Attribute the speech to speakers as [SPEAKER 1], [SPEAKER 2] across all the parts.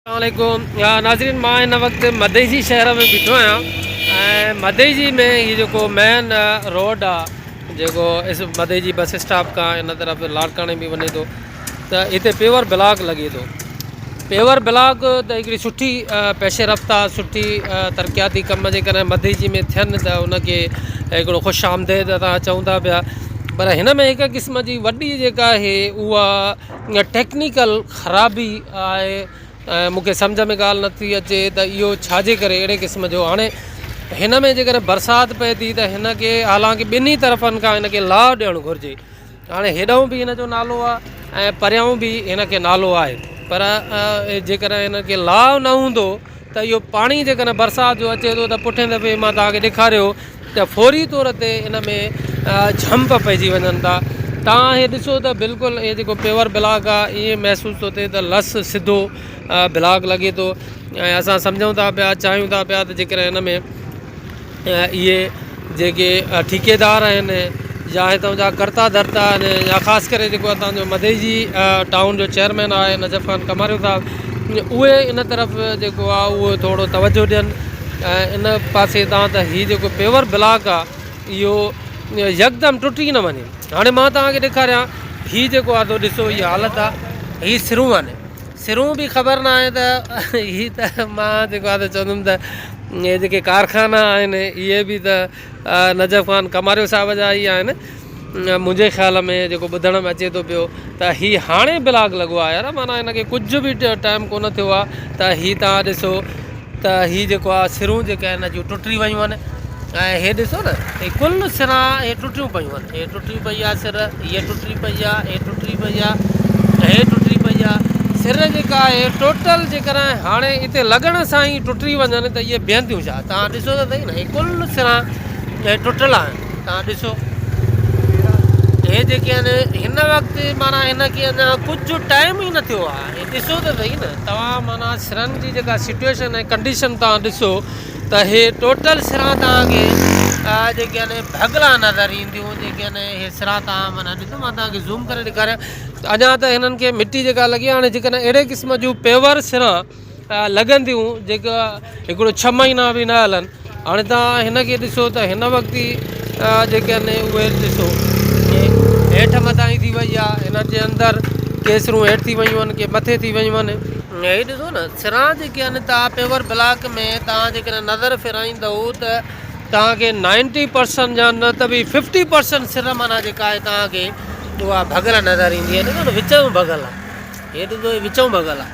[SPEAKER 1] السلام عليڪم ناظرين مان هن وقت مدئجي شهر ۾ بيٺو آهيان ۽ مدئجي ۾ هي جيڪو مين روڊ آ جيڪو اس مدئجي بس اسٽاپ کان هن طرف لاڙڪاڻي به وڃي ٿو ته هتي پيور بلاڪ لڳي ٿو پيور بلاڪ ته هڪڙي سٺي پيش رفت آ سٺي ترقياتي ڪم جيڪڏهن مدئجي ۾ ٿين ته ان کي هڪڙو خوش آمديد اسان چئون ٿا پيا پر هن ۾ هڪ قسم جي وڏي جيڪا آهي اها ٽيڪنيڪل خرابي آهي ۽ مون کي سمجهه ۾ ڳالهه نٿي اچي ته اهو ڇاجي ڪري اهڙي قسم جو هاڻي هن ۾ جيڪڏهن برسات پئي ٿي ته هن کي حالانڪه ٻنهي طرفن کان هن کي لاهه ڏيڻ گهرجي هاڻي هيڏانهن به هن جو نالو آهي ۽ پريان به هن کي نالو آهي پر جيڪڏهن هن کي لاهه نه هوندو ته اهو پاڻي جيڪڏهن برسات جو اچي ٿو ته پٺين دفعي مان توهان کي ڏيکاريو ته فوري طور تي ان ۾ جهمپ پئجي وڃن ٿا تان هي ڏسو ته بلڪل هي جيڪو پيور بلاڪ آ ائين محسوس ٿو ٿئي ته لس سڌو بلاڪ لڳي ٿو ۽ اسان سمجهون ٿا پيا چاهيون ٿا پيا ته جيڪڏهن هن ۾ اهي جيڪي ٺيڪيدار آهن يا هتان جا ڪرتا ڌرتا آهن يا خاص ڪري جيڪو اسان جو مدئجي ٽائون جو چيئرمين آهي نجف خان ڪماريو صاحب اهي ان طرف جيڪو آهي اهو ٿورو توجه ڏين ۽ ان پاسي تان ته هي جيڪو پيور بلاڪ آ اهو يڪدم ٽٽي نه وڃي هاڻي مان توهان کي ڏيکاريان هي جيڪو آ تو ڏسو هي حالت آ هي سرون آهن سرون به خبر نه آهي ته هي ته مان جيڪو آ ته چوندم ته هي جيڪي ڪارخانا آهن اهي به ته نجف خان ڪماريو صاحب جا ئي آهن منهنجي خيال ۾ جيڪو ٻڌڻ ۾ اچي ٿو پيو ته هي هاڻي بلاڪ لڳو آهي يار معنيٰ هن کي ڪجهه به ٽائيم ڪونه ٿيو آهي ته هي توهان ڏسو ته هي جيڪو آهي سرون جيڪي آهن جون ٽٽي ويون آهن ۽ هي ڏسو نه هي ڪل سران هي ٽٽيون پيون آهن هي ٽٽي پئي آهي سر هي ٽٽي پئي آهي هي ٽٽي پئي آهي هي ٽٽي پئي آهي سر جيڪا آهي ٽوٽل جيڪڏهن هاڻي اتي لڳڻ سان ئي ٽٽي وڃن ته اهي بيهن ٿيون ڇا توهان ڏسو ته سهي نه هي ڪل سران ٽٽل آهن توهان ڏسو هي جيڪي آهن هن وقت معنيٰ هن کي اڃا ڪجهه ٽائيم ئي نه ٿيو آهي هي ڏسو ته سهي نه توهان معنيٰ سرن جي جيڪا سچويشن ۽ ڪنڊيشن توهان ڏسو ته هي ٽوٽل سران توهان کي جيڪي آهن ڀڳلا نظر اينديون جيڪي آهن هي سران توهان معنيٰ ڏسو مان توهان کي زوم ڪري ڏيکاريان اڃا ته هنن کي مٽي جيڪا لڳي آهي هاڻي جيڪڏهن اهڙي قسم جون پيور سران لڳنديون جيڪا هڪڙو ڇهه مهينا به نه هلن هاڻي توهان هن کي ڏسو ته هن وقت ئي جيڪي آهن اهي ڏسو هيٺ مٿان ئي ٿي وئي آهي هن جي اندر ڪي سرون هيٺ ٿي ويون آهن ڪي مٿي ٿي ويون آهن هي ڏسو نه سران جيڪي آهن توهان پيور بلاڪ ۾ توهان جيڪڏهن نظر ڦيرائيندؤ ته توهان کي نائنٽي پرسنٽ يا نه ته به ففٽي پرسنٽ سر معنيٰ جيڪا آهي توهان کي اها ڀڳل نظر ايندي آهي ڏسو نه وچ ڀڳل آهي هي ڏسو وچ ڀڳل آهي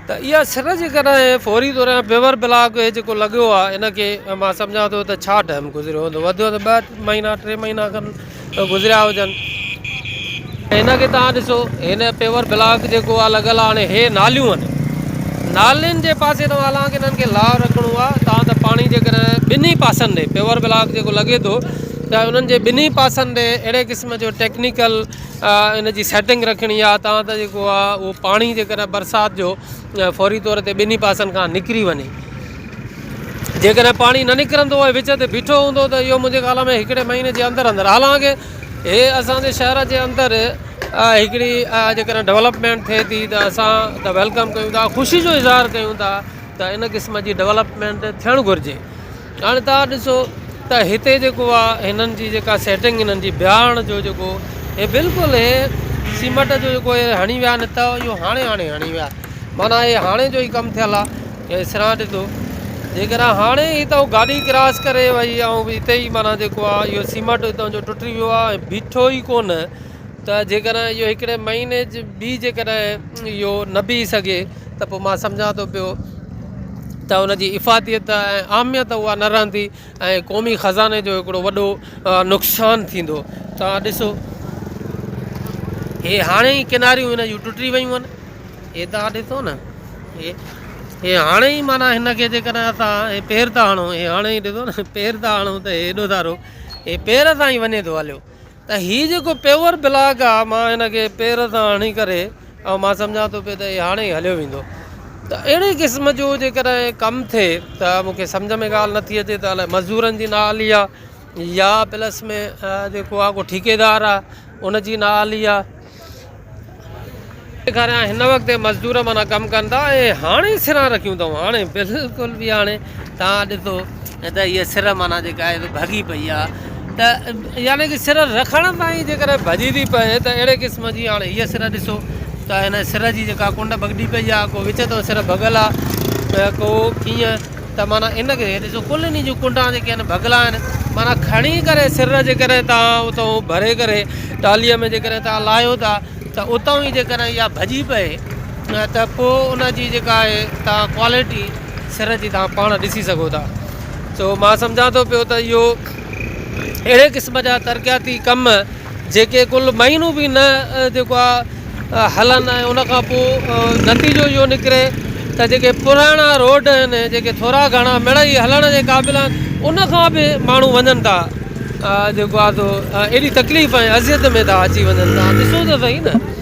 [SPEAKER 1] ته اها سر جيڪڏهن فوري طور پيور بلاڪ هي جيڪو لڳيو آهي ان کي مان سمجهان ٿو ته ڇا ٽائيم گذريو هوندو وڌ وڌ ٻه مهينا ٽي مهينا کن گذريا هجن هن کي تان ڏسو هن پيور بلاڪ جيڪو آهي لڳل آهي هاڻي هي ناليون آهن نالين جي پاسي تان حالانڪه هنن کي لاهه رکڻو آهي تان ته پاڻي جيڪڏهن ٻنهي پاسن ڏي پيور بلاڪ جيڪو لڳي ٿو ته انهن جي ٻنهي پاسن ڏي اهڙي قسم جو ٽيڪنيڪل ان جي سيٽنگ رکڻي آ تان ته جيڪو آ اهو پاڻي جيڪڏهن برسات جو فوري طور تي ٻنهي پاسن کان نڪري وڃي جيڪڏهن پاڻي نه نڪرندو ۽ وچ تي بيٺو هوندو ته اهو منهنجي خيال ۾ هڪڙي مهيني جي اندر اندر حالانڪه هي اسانجي شهر جي اندر هڪڙي جيڪڏهن ڊولپمينٽ ٿئي ٿي ته اسان ته welcome ڪيون ٿا خوشي جو اظهار ڪيون ٿا ته ان قسم جي ڊولپمينٽ ٿيڻ گهرجي هاڻي توهان ڏسو ته هتي جيڪو آ هنن جي جيڪا سيٽنگ هنن جي بيهارڻ جو جيڪو هي بلڪل هي سيمٽ جو جيڪو هي هڻي ويا نه ته اهو هاڻي هاڻي هڻي ويا معنيٰ هي هاڻي جو ئي ڪم ٿيل آ هي سران ڏسو جيڪڏهن هاڻي هي ته گاڏي ڪراس ڪري وئي ۽ هتي ئي معنيٰ جيڪو آ اهو سيمٽ هتان جو ٽٽي ويو آ ۽ بيٺو ئي ڪونه ته جيڪڏهن اهو هڪڙي مهيني جي به جيڪڏهن اهو نه بيهي سگهي ته پوء مان سمجهان ٿو پيو ته ان جي افاديت ۽ اهميت اها نه رهندي ۽ قومي خزاني جو هڪڙو وڏو نقصان ٿيندو. توهان ڏسو هي هاڻي ئي ڪناريون هن جون ٽٽي ويون آهن. هي توهان ڏسو نه هي هي هاڻي ئي معنيٰ هن کي جيڪڏهن اسان هي پير ٿا هڻون هي هاڻي ئي ڏسو نه پير ٿا هڻون ته هي ايڏو سارو هي پير سان ئي وڃي ٿو هليو. ته هي جيڪو پيور بلاڪ آ مان هن کي پير سان هڻي ڪري ۽ مان سمجهان ٿو پيو ته هي هاڻي ئي هليو ويندو ته اهڙي قسم جو جيڪڏهن ڪم ٿئي ته مون کي سمجهه ۾ ڳالهه نٿي اچي ته الائي مزورن جي نااهلي آ يا پلس ۾ جيڪو آ ڪو ٺيڪيدار آ ان جي نااهلي آ. ڏيکاريان هن وقت مزدور معنيٰ ڪم ڪن ٿا ۽ هاڻي سران رکيون اٿئون هاڻي بلڪل به هاڻي تان ڏسو ته هيء سر معنيٰ جيڪا آهي ڀڳي پئي آهي ته يعني ڪي سر رکڻ سان ئي جيڪڏهن ڀڄي ٿي پئي ته اهڙي قسم جي هاڻي هيء سر ڏسو ته هن سر جي جيڪا ڪنڊ ڀڳي پئي آهي ڪو وچ تان سر ڀڳل آهي ڪو ڪيئن ته معنيٰ ان کي ڏسو ڪل انهي جون ڪنڊا جيڪي آهن ڀڳل آهن معنيٰ کڻي ڪري سر جيڪڏهن تان اتان ڀري ڪري ٽاليء ۾ جيڪڏهن تان لاهيو ٿا ته اتان ئي جيڪڏهن اها ڀڄي پئي ته پوء ان جي جيڪا آهي تان ڪوالٽي سر جي تان پاڻ ڏسي سگهو ٿا سو مان سمجهان ٿو پيو ته اهو اهڙي قسم جا ترقياتي ڪم جيڪي ڪل مهينو به نه جيڪو آهي هلن ۽ ان کان پوء نتيجو اهو نڪري ته جيڪي پراڻا روڊ آهن جيڪي ٿورا گهڻا مڙئي هلڻ جي قابل آهن ان کان به ماڻهو وڃن ٿا جيڪو آهي سو ايڏي تڪليف ۽ اذيت ۾ ٿا اچي وڃن. تان ڏسو ته سهي نه.